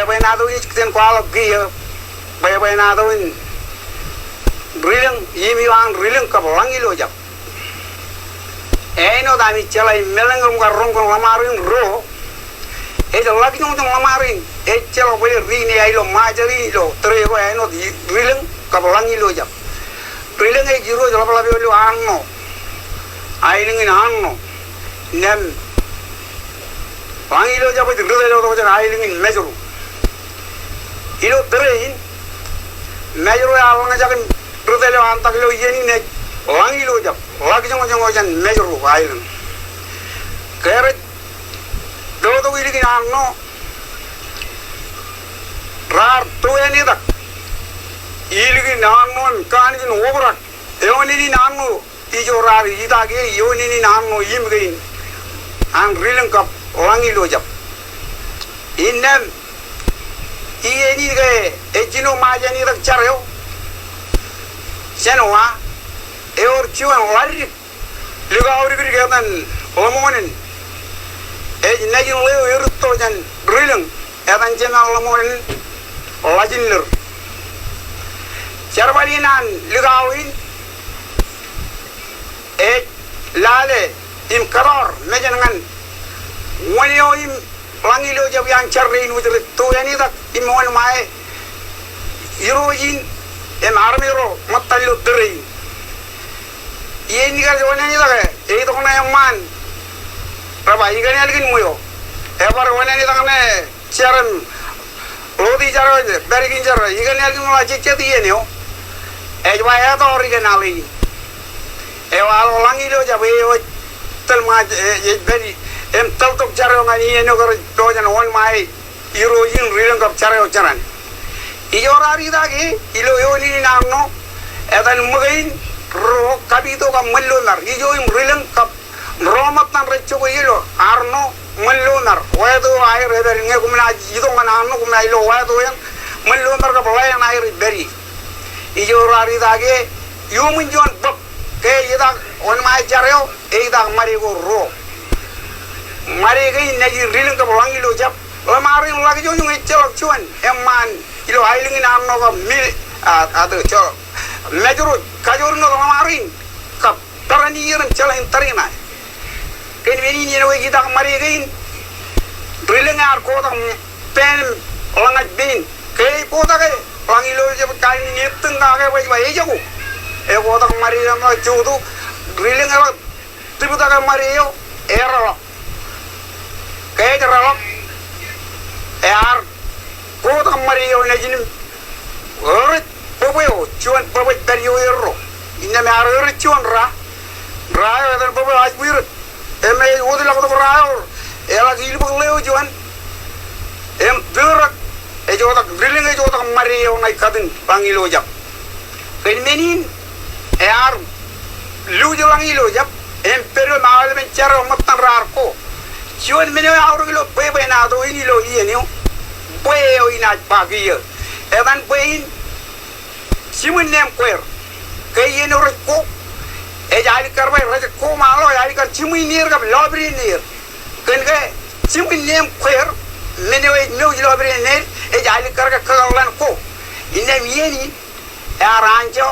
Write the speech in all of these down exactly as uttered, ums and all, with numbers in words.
Bwebwenato in ej kōttan kwaḷọk kiiō, bwebwenato in ri lōñ, im ilo an ri lōñ kab ḷañilojab. Āinwōt ami jeḷā im meḷeḷe im kar roñ kōn ḷōṃaro in ruo, ej ḷak joñjoñ ḷōṃaro in, ejjeḷọk bōlen ri ine ilo Ṃajeḷ in ilo tōre ko āinwōt ri lōñ kab ḷañilojab. Ri lōñ ej irooj ḷapḷap eo ilo Arṇo, aelōñ in Arṇo, innām ḷañilojab ej ri tōl eo tok jān aelōñ in Mājro. Ilo tōre in, Mājro ear ḷōñjake im ri tōl eo an tak ilo iien in ej ḷañilojab, ḷak joñjoñ eo jān Mājro aelōñ. Ke rej lotok ilikin Arṇo, raar to ānetak ilikin Arṇo im kanooj in obrak eoon in Arṇo. Ijo raar itak e eoon in Arṇo im kein an ri lōñ kab ḷañilojab. Innām iien in ke ej jino Ṃajeḷ ānetak jar eo jān wa, ewōr juon ḷaddik likao dikdik etan ḷōṃoṇōṇ ej nejin ḷeo erūtto jān ri lōñ etan jeman ḷōṃoṇōṇ Ḷajinlōr. Jerbal in an likao in ej lale im kōtọọr mejān ñan wōn eo im ḷañilojab iaan jar rein wōj rej to ānetak im wōnṃae irooj in im armej ro ṃōttan ilo tōre in. Iien in kar juon ānetak e, eitok ṇe eṃṃaan, rej ba, ikōn ālikin ṃweo. Ebar juon ānetak ṇe jar im ḷooti jar eo, badikin jar eo, ikōn ālikin ṃweo, a jejjet iien eo. Ej ba etọọr ikōn aḷ in. Ewaḷọk ḷañilojab eo ej tōl ṃajeḷ, e, ej pād im tōltok jar eo ñan iien eo ke rej lo jān wōnṃae irooj in ri lōñ kab jar eo jeran. Ijo raar itak e ilo eoon in Arṇo, etan ṃōkein ro kapitō kab ṃōn lomar. Ijo im ri lōñ kab ro ṃōttan rej jokwe ilo Arṇo ṃōn lomar. Wāto aer ej pād, ñe koṃ naaj itok ñan Arṇo koṃ naaj lo wāto eṇ, ṃōn lomar kab ḷa eṇ aer ej pād ie. Ijo raar itak e iuṃwin juon bōk. Ke ej itak wōnṃae jar eo, ej itak ṃade ko ruo. Ṃade kein nejin ri lōñ kab ḷañilojab. Ḷōṃaro in ḷak joñjoñ ejjeḷọk juon eṃṃaan ilo aelōñ in Arṇo kab Mil, a, a, to, jo, Mājro, kajoor in wōt ḷōṃaro in kab peran iier im jeḷā in tariṇae. Kōn men in iien eo ej itak ṃade kein, ri lōñ ear kotak pein im ḷōñaj pein. Ke ej kotak e, ḷañilojab ej kaain in ettōñ kake bwe ej ba ejako. Ekotak ṃade eo im ḷak joto, ri lōñ eḷak tiptake ṃade eo, ereḷọk. Ke ej reḷọk, ear kotak ṃade eo nejin im ōrōj bōbwe eo, juon bōbwe ej pād ioerro. Innām ear ōrōj juon ra, ra eo etan bōbwe eo Ajbwirōk. Im ej wōtlọk tok ra eo, eḷak ilbōk ḷeo juon. Im tūrōk, ejotak, ri lōñ ejotak ṃade eo ñan katin ḷañilojab. Kōn men in, ear luuj ḷañilojab, im pād ilo aolepen jar eo ṃōttan raar ko. Juon men eo eaorōk ilo bwebwenato in ilo iien eo, bwe eo inaaj ba kiiō. Etan bwe in, jiṃwin neem kweer. Ke iien eo rej ko, ej alikkar bwe rej ko ṃaḷo, ej alikkar jiṃwin er kab lọpiden er. Kōn ke jiṃwin neem kweer, men eo ej mouj lọpiden er, ej alikkar ke kakōḷḷan ko. Innām iien in, ear anjọ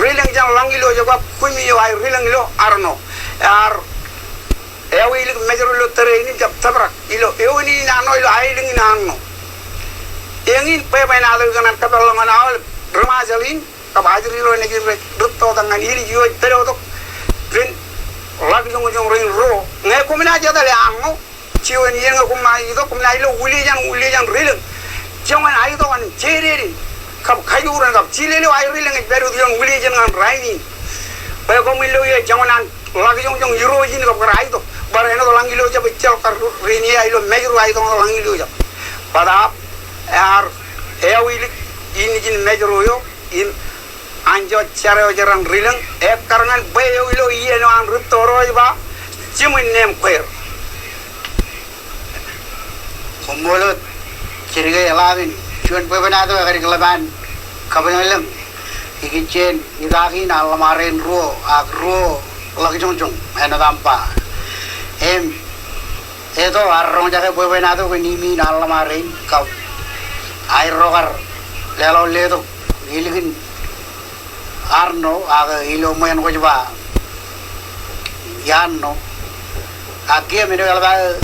ri lōñ jān ḷañilojab kab kumi eo aer ri lōñ ilo Arṇo. Ear āwilik Mājro ilo tōre in im jab tōprak ilo eoon in Arṇo, ilo aelōñ in Arṇo. Eñin bwebwenato ikōṇaan kōpeḷḷọk ñan aolep ri-Ṃajeḷ in kab ajri ro nejin rej rūttotak ñan ilju eo ej pād tok kōn ḷak joñjoñ rein ruo. Ñe koṃ naaj etal e Arṇo, juon iien ñe koṃ naaj itok, koṃ naaj lo wūliejān, wūliejān ri lōñ. Joñan aetokan im jededen kab kajoor eṇ kab jilel eo aer ri lōñ ej pād wōt ioon wūliejān ñan rainin. Bwe koṃwin lo ie joñan an ḷak joñjoñ irooj in kab kar aetok. Bar āinwōt ḷañilojab ejjeḷọk kar ri ine ilo Mājro aetok ñan ḷañilojab. Bōtaab ear āwilik inijin Mājro eo im anjọ jar eo jeran ri lōñ, ekkar ñan bwe eo ilo iien eo an rūtto ro ej ba, jiṃwin neem kweer. Koṃṃool wōt, Jerike Ḷamin, juon bwebwenato ekadik ḷap an kabwilōñlōñ ikijjien itak in an ḷōṃaro in ruo, ak ruo ḷak joñjoñ, āinwōt aṃ ba. Im eto ear roñjake bwebwenato kōn im in an ḷōṃaro in kab Aerro kar leḷọk letok ilikin Arṇo, ak ilo ṃweeṇ kwōj ba iarṇo. Ak kiiō men eo eḷap aō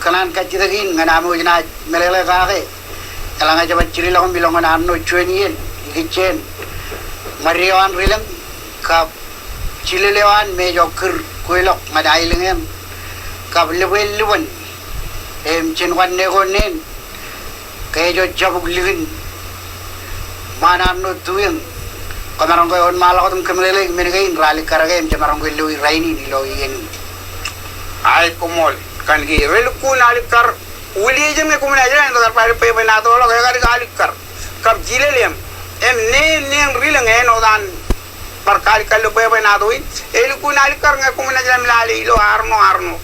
kōṇaan kajjitōk in ñan aṃ wōj naaj meḷeḷe kake. Eḷaññe jeban jirilọk im ilọk ñan Arṇo juon iien, ikijjien ṃad eo an Rilōñ kab jilel eo an me ejjo kūr kweilọk ñan aelōñ eṇ kab lōb eṇ lōban im jen kwanne ko neen ke ejjo jabuk likin ṃaan Arṇo tu eṇ. Kwōmaroñ ke wōnṃaanḷọk wōt im kōmeḷeḷeik men kein ralitōk ke im jemaroñ ke loi rainin ilo iien in. Aet, koṃṃool. Kōn ke relukkuun alikkar, wūliejin ñe koṃ naaj ḷe āinwōt kar ba bwebwenato ḷọk, ekar alikkar kab jilel eṇ im neen, neen Rilōñ āinwōt an bar kalikkar ilo bwebwenato in. Elukkuun alikkar ñe koṃ naaj ḷe im lale ilo Arṇo, Arṇo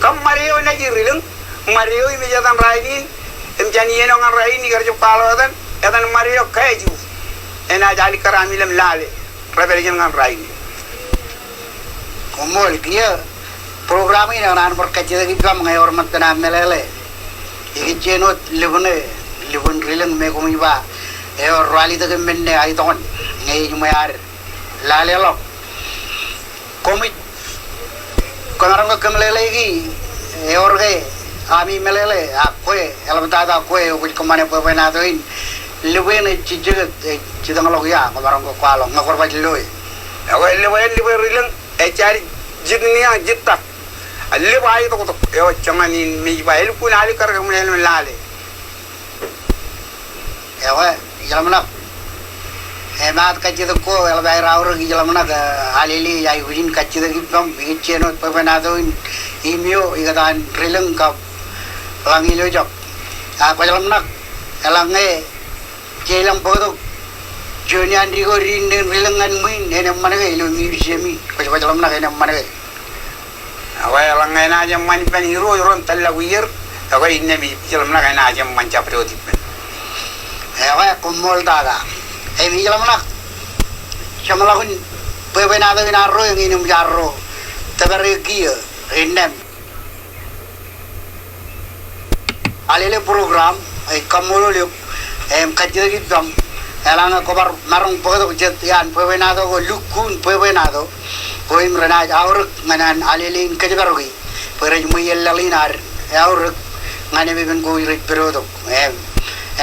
kab ṃad eo enaaj Rilōñ, ṃad eo im ej etan rainin im jān iien eo ñan rainin ikar jab kwaḷọk etan, etan ṃad eo Kaju. Enaaj alikkar ami ḷe im lale rej pād jān ñan rainin. Koṃṃool. Kiiō program in ekōṇaan bar kajjitōk ippaṃ ñe ewōr ṃōttan aṃ meḷeḷe. Ikijjien wōt lōb ṇe, lōb in Rilōñ me koṃij ba ewōr ralitōk im men ṇe aetokan ñe ej ṃwe ad lale ḷọk. Koṃij, kwōmaroñ ke kōmeḷeḷeiki ewōr ke ami meḷeḷe, ak kwe, eḷaptata kwe eo kwōj kōṃṃane bwebwenato in, lōb eṇ ej jejjet, ej jitōñḷọk ia, kwōmaroñ ke kwaḷọk ñe kwōj bar loe. Ekwe, lōb eṇ, lōb eṇ Rilōñ ejjab jitniañ jittak. Lōb aetoktok eo ej joñan in me ij ba elukkuun alikkar ke ṃōṇōṇō lale. Ekwe, ijeḷmānḷọk. Emaat kajjitōk ko eḷap aer aorōk, ijeḷmānḷọk, eh, Alele, ij aikuj in kajjitōk ippaṃ, ikijjien wōt bwebwenato in im eo ikōtaan Rilōñ kab ḷañ ilo jọk. A, kwōjeḷmānḷọk, eḷaññe jej lōñ bōktok juon iaan record in neen Rilōñ ñan ṃwiin, en eṃṃan ke ilo museum in? Kwōj, kwōjeḷmānḷọk en eṃṃan ke? Ekwe, eḷaññe enaaj eṃṃan ippān Irooj ro im tōllọk ier, ekwe, innām ij jeḷmānḷọk enaaj eṃṃan jabdewōt ippān. Ekwe, koṃṃool tata. Im ijeḷmānḷọk, jeṃḷọkin bwebwenato in arro eñin im arro tōpar eok kiiō, innām. Alele program, ej kaṃṃoolol eok, im kajjitōk ippaṃ, eḷaññe kwō bar maroñ bōktok jet iaan bwebwenato ko, lukkuun bwebwenato ko im renaaj aorōk ñan an Alele in kōjparoki bwe rej ṃweien laḷ in ad aorōk ñan epepen ko rej pedotok. Im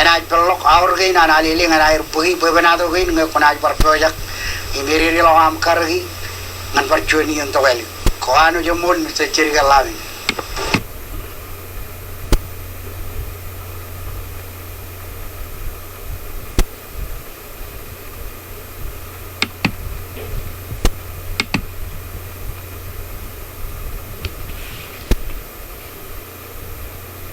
enaaj peḷḷọk aorōk kein an Alele ñan aer bōki bwebwenato kein ñe kwōnaaj bar pojak im ededeḷọk aṃ karōki ñan bar juon iien tokālik. Kōn an wōj, eṃṃool, Mister Jerry K. Lamin.